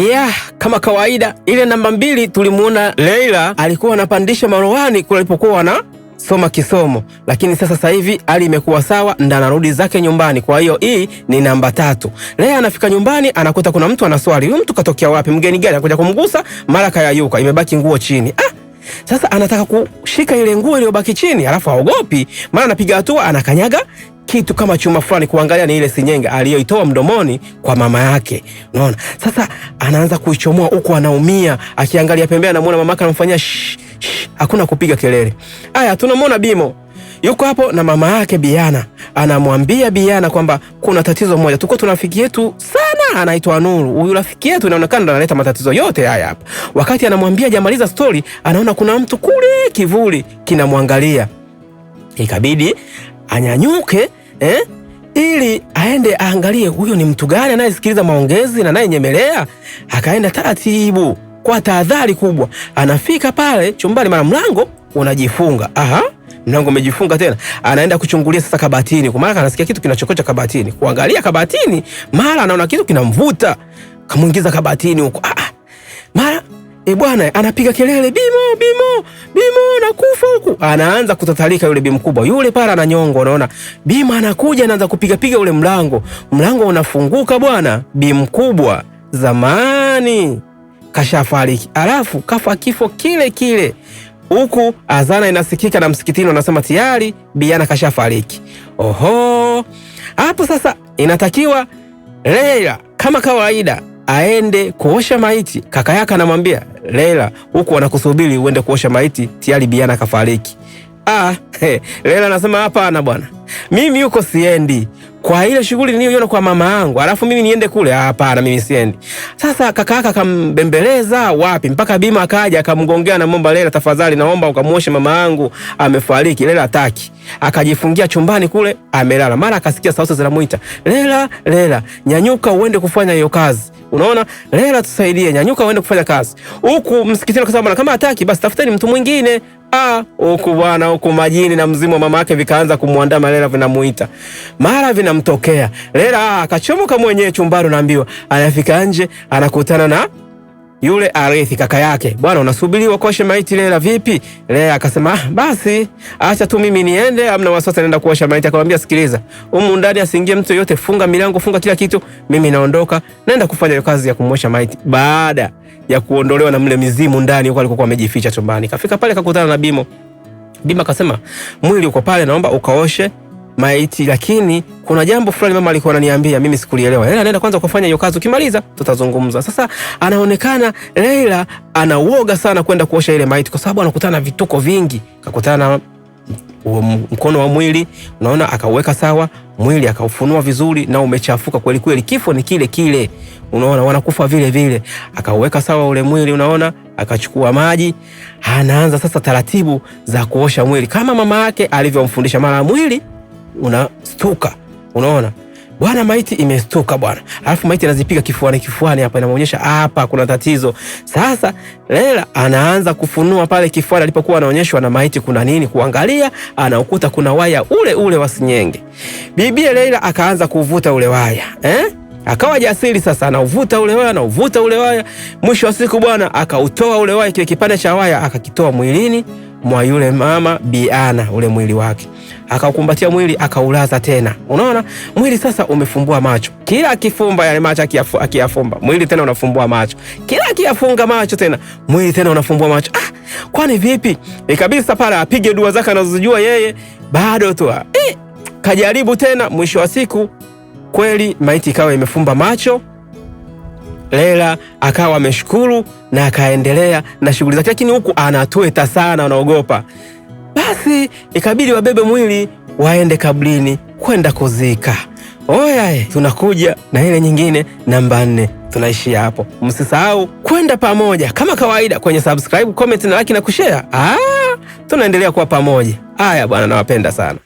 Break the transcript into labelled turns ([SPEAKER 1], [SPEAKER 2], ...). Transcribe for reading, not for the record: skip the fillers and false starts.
[SPEAKER 1] Yeah, kama kawaida ile namba 2 tulimuona Leila alikuwa anapandisha marowani kule alipokuwa anasoma kisomo, lakini sasa hivi hali imekuwa sawa, ndio anarudi zake nyumbani. Kwa hiyo hii ni namba 3. Leila anafika nyumbani anakuta kuna mtu anaswali. Huyu mtu katokea wapi? Mgeni gani? Anakuja kumgusa, mara kayayuka, imebaki nguo chini. Sasa anataka kushika ile nguo iliyobaki chini, alafu haogopi, maana anapiga hatua anakanyaga kitu kama chuma fulani, kuangalia ni ile sinyenge aliyoitoa mdomoni kwa mama yake. Unaona? Sasa anaanza kuichomoa huku anaumia, akiangalia pembeni anamuona mama yake anamfanyia shh, shh, hakuna kupiga kelele. Aya, tunamuona Bimo yuko hapo na mama yake Biana. Anamwambia Biana kwamba kuna tatizo moja. Tuko tuna rafiki yetu sana anaitwa Nuru. Huyu rafiki yetu inaonekana ndo analeta matatizo yote haya hapa. Wakati anamwambia jamaliza story, anaona kuna mtu kule kivuli kinamwangalia. Ikabidi anyanyuke ili aende aangalie huyo ni mtu gani anayesikiliza maongezi na anayenyemelea. Akaenda taratibu kwa tahadhari kubwa. Anafika pale chumbani, mara mlango unajifunga. Aha, mlango umejifunga tena. Anaenda kuchungulia sasa kabatini, kwa maana anasikia kitu kinachokocha kabatini. Kuangalia kabatini, mara anaona kitu kinamvuta, kamuingiza kabatini huko. Mara bwana anapiga kelele, Bimo, Bimo, Bimo, nakufa huku. Anaanza kutatalika yule Bi mkubwa. Yule pale ananyongwa, unaona. Bimo anakuja anaanza kupiga piga ule mlango. Mlango unafunguka bwana. Bi mkubwa zamani kashafariki. Alafu kafa kifo kile kile. Huku azana inasikika na msikitini wanasema tayari Biana kashafariki. Oho. Hapo sasa inatakiwa Leila kama kawaida aende kuosha maiti. Kaka yake anamwambia Leila, huku wanakusubiri uende kuosha maiti, tayari Biana kafariki. Leila anasema hapana bwana, mimi huko siendi. Kwa ile shughuli niliyoiona kwa mama yangu, alafu mimi niende kule? Hapana, mimi siendi. Sasa kaka yake akambembeleza wapi, mpaka Bima akaja akamgongea na momba, Leila tafadhali, naomba ukamuoshe mama yangu amefariki. Leila hataki, akajifungia chumbani kule amelala. Mara akasikia sauti zinamuita, Leila, Leila, nyanyuka uende kufanya hiyo kazi. Unaona, Leila tusaidie, nyanyuka uende kufanya kazi. Huku msikitini akasema bwana, kama hataki basi tafuteni mtu mwingine. Huku bwana, huku majini na mzimu wa mama yake vikaanza kumwandama Leila, vinamuita. Mara vinamtokea. Leila akachomoka mwenyewe chumbani, unaambiwa. Anafika nje anakutana na yule Arithi kaka yake. Bwana, unasubiriwa kuosha maiti Leila, vipi? Leila akasema basi acha tu mimi niende, amna wasiwasi, naenda kuosha maiti. Akamwambia sikiliza, humu ndani asiingie mtu yote, funga milango, funga kila kitu, mimi naondoka, naenda kufanya hiyo kazi ya kumwosha maiti. Baada ya kuondolewa na mle mizimu ndani huko alikokuwa amejificha chumbani. Kafika pale kakutana na Bimo. Bimo akasema mwili uko pale, naomba ukaoshe maiti, lakini kuna jambo fulani mama alikuwa ananiambia mimi sikulielewa. Leila nenda kwanza kufanya hiyo kazi, ukimaliza tutazungumza. Sasa anaonekana Leila ana uoga sana kwenda kuosha ile maiti kwa sababu anakutana na vituko vingi. Kakutana na mkono wa mwili, unaona, akauweka sawa mwili, akaufunua vizuri na umechafuka kweli kweli. Kifo ni kile kile, unaona, wanakufa vile vile. Akauweka sawa ule mwili, unaona, akachukua maji, anaanza sasa taratibu za kuosha mwili kama mama yake alivyomfundisha. Mara mwili unastuka, unaona bwana, maiti imestuka bwana. Alafu maiti anazipiga kifuani kifuani hapa, inamuonyesha hapa kuna tatizo. Sasa Leila anaanza kufunua pale kifuani alipokuwa anaonyeshwa na maiti kuna nini, kuangalia anaukuta kuna waya ule ule wa sinyenge. Bibi Leila akaanza kuvuta ule waya, Akawa jasiri sasa, anauvuta ule waya, anauvuta ule waya. Mwisho wa siku bwana akautoa ule waya, kile kipande cha waya akakitoa mwilini mwa yule mama Biana, ule mwili wake. Akaukumbatia mwili akaulaza tena. Unaona? Mwili sasa umefumbua macho. Kila akifumba yale macho akiyafumba, mwili tena unafumbua macho. Kila akiyafunga macho tena, mwili tena unafumbua macho. Kwani vipi? Ikabidi sasa pale apige dua zake anazojua yeye, bado tu. Kajaribu tena, mwisho wa siku kweli maiti ikawa imefumba macho. Leila akawa ameshukuru na akaendelea na shughuli zake, lakini huku anatweta sana, anaogopa. Basi ikabidi wabebe mwili waende kaburini kwenda kuzika. Oya, tunakuja na ile nyingine namba 4. Tunaishia hapo. Msisahau kwenda pamoja kama kawaida kwenye subscribe, comment na like na kushare. Tunaendelea kuwa pamoja. Haya bwana, nawapenda sana.